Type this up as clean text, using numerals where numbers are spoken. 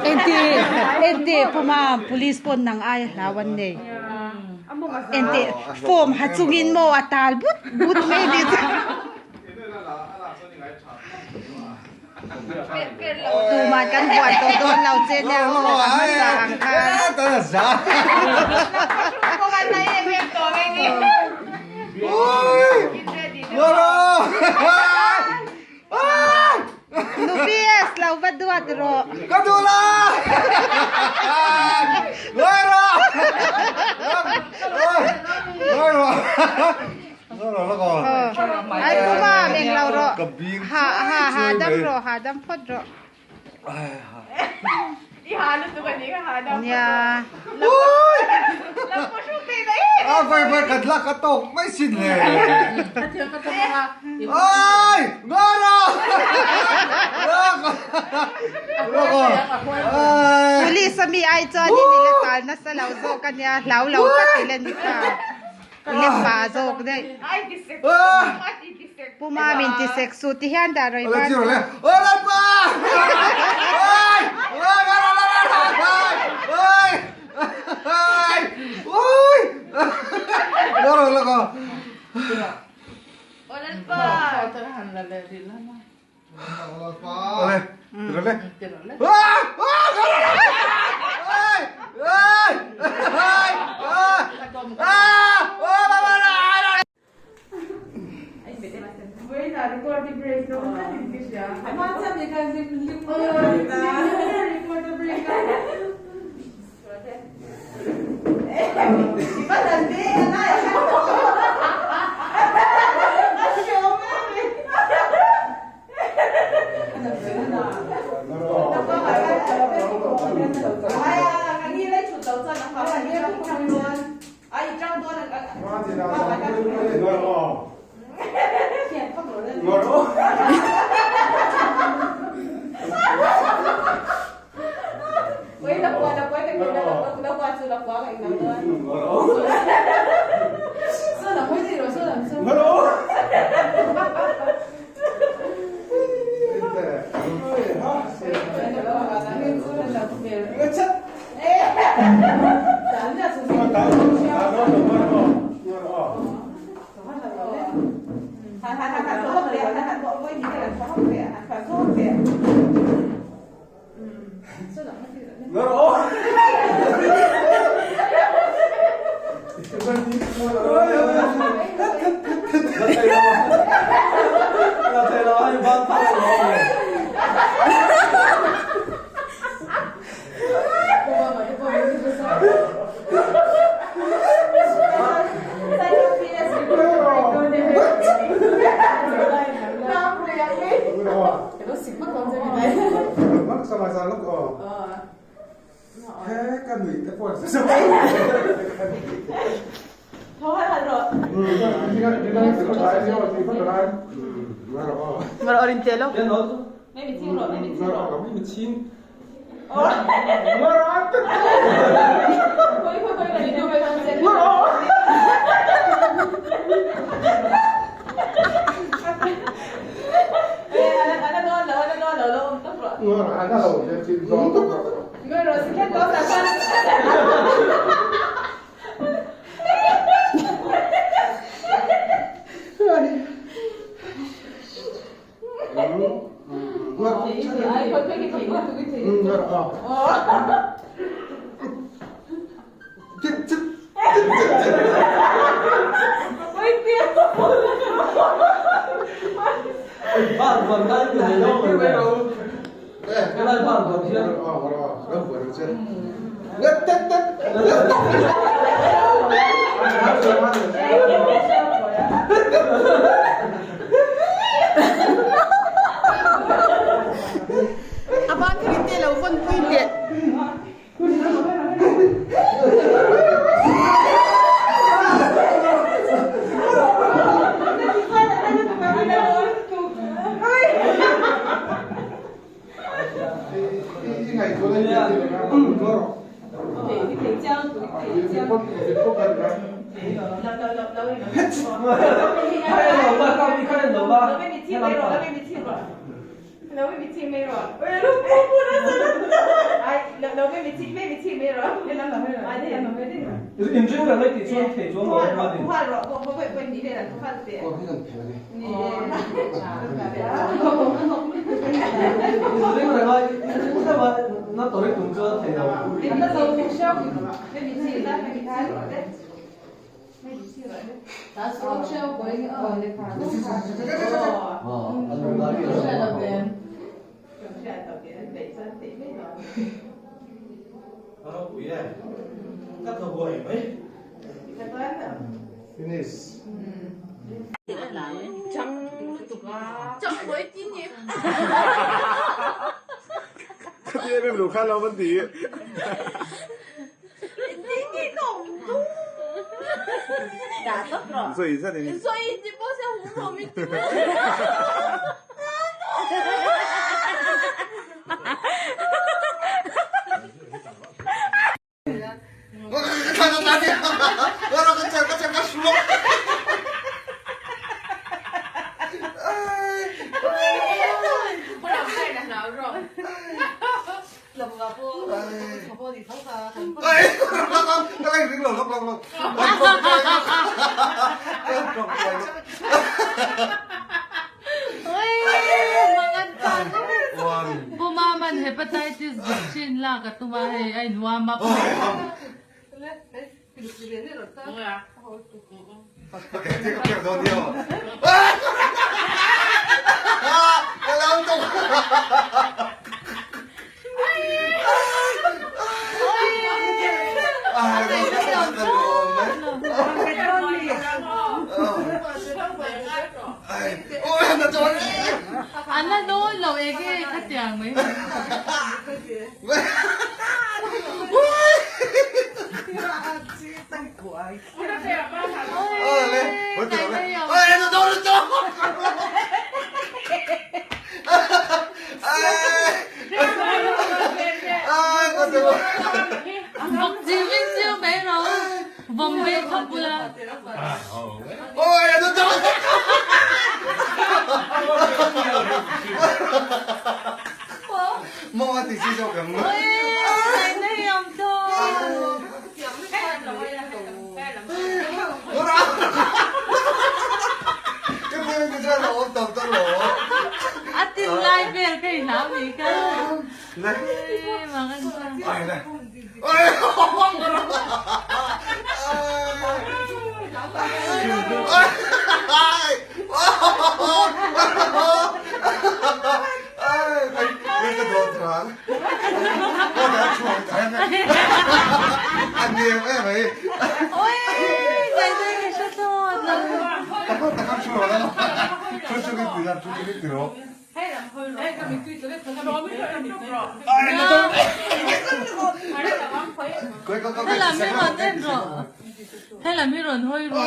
Enti enti puma police pawn nang aia hlau an nei. Enti form ha chungin maw a tal but but mai ni chu. Tuman kan buan tawh dawn lo che nia maw a hmasa ang khan. Nupi es lo va duat rawh. Ka duh la! Ngawi rawh! Ngawi rawh! Ngawi rawh la kaw. Ai puma meng lo rawh. Ka bing Ha ha ha dam rawh ha dam phawt rawh. I ha lutuk a ni ka ha dam. Nia. A vai vai kan lak a tawk mai sin le. Ai! Ngawi rawh! Police a mi ai chuan in i la tal nasa lo zawk a nia hlau lo tak i la ni kha. I la pa zawk daih. Pu Mam in ti sek suh ti hian dah rawi ban. Finish. Khati em em lo khan lo man ti. Pu Maman hepatitis vaccine lak a tum a hei a in warm up. An la dawn lo ege khatiang mai. Vawk chiu in chiu mai ro. Vawm ve thawk bula. A tin lai vel ka i hlau ni ka. Helam hi rawn en rawh. Helam hi rawn hawi rawh.